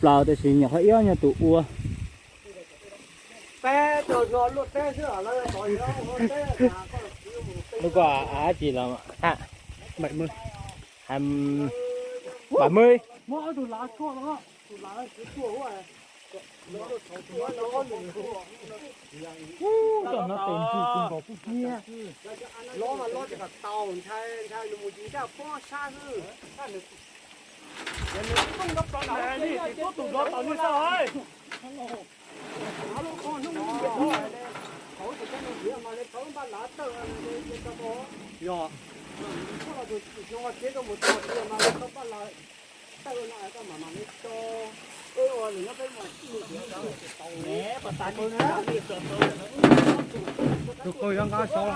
Plaws tab sis nyuam qhuav ib ob nyuag tus ua. Lub ko av tsis los bảy mươi. Tus qw yuav nqa saud.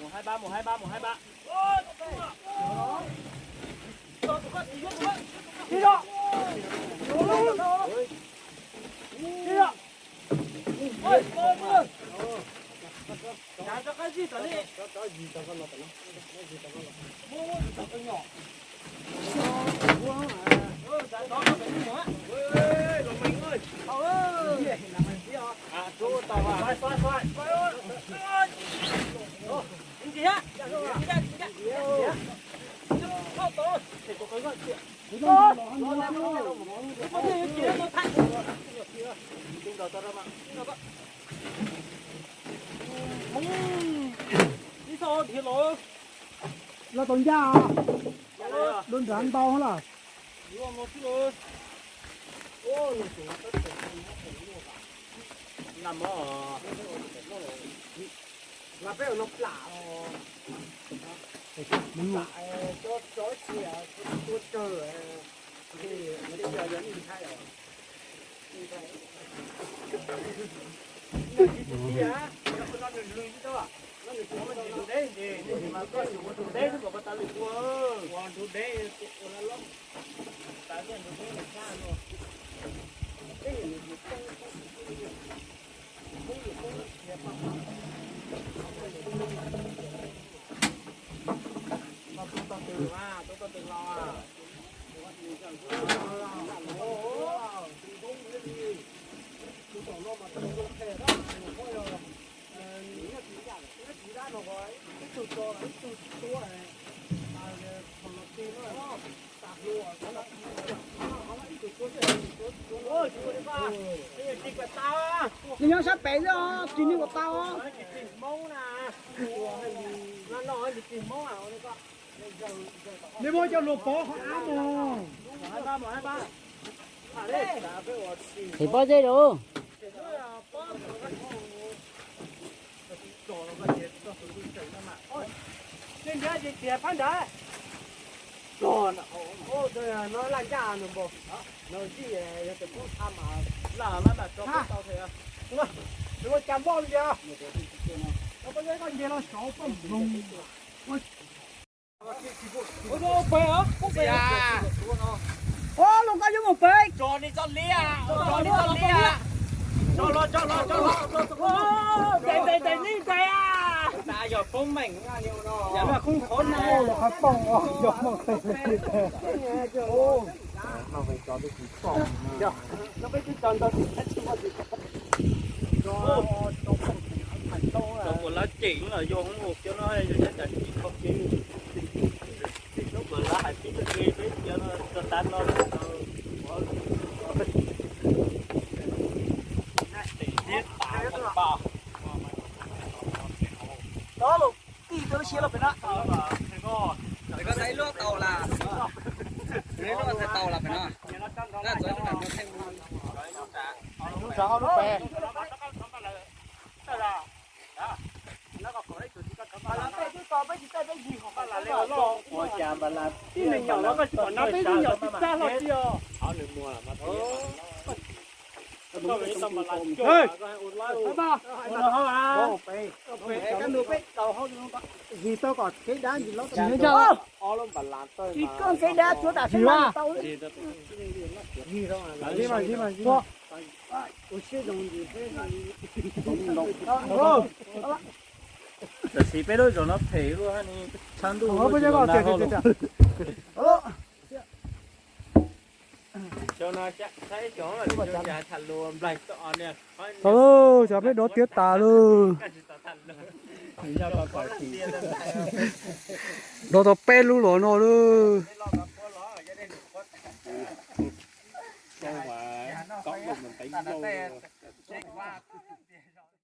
Mus hai ba, mus hai ba, mus hai ba. Los tau ncaj, lub nrad ntau lawm. Nws nyob sab pem xwb, tsis nws ua tau. Nws muab cov luas pov qhov av mus. Qhib pob zeb rau. Ua, luag koj yuav mus pem. Tso ni tso liab, tso ni tso liab. Tso los, tso los, tso los. Tes tes tes ni tes. Yog poob meem no. Yog qhov pooj os, yog moog. Kuv lab cem los yog hoob ua kiag no, yog cov cas tsis kho kev. Kuv lab hais tib tug kev peb cia no rau tav no. Tod los tij tau siab los pem na. Pem ko thaij luaj tau las, thaij luaj tau las pem no. Lub tshav ob lub pem. Ua cas Tib neeg nyaum los koj tsis pom nab peb tug nyaum tib tag hlo tiag. Tsis koj kev dab tuav tam sim no tau. Tam sim peb lub zos no phem luaj ne, tshav ntuj tau, cov peb dov tiav tas lawm. Dov tau peb lub los no lawm.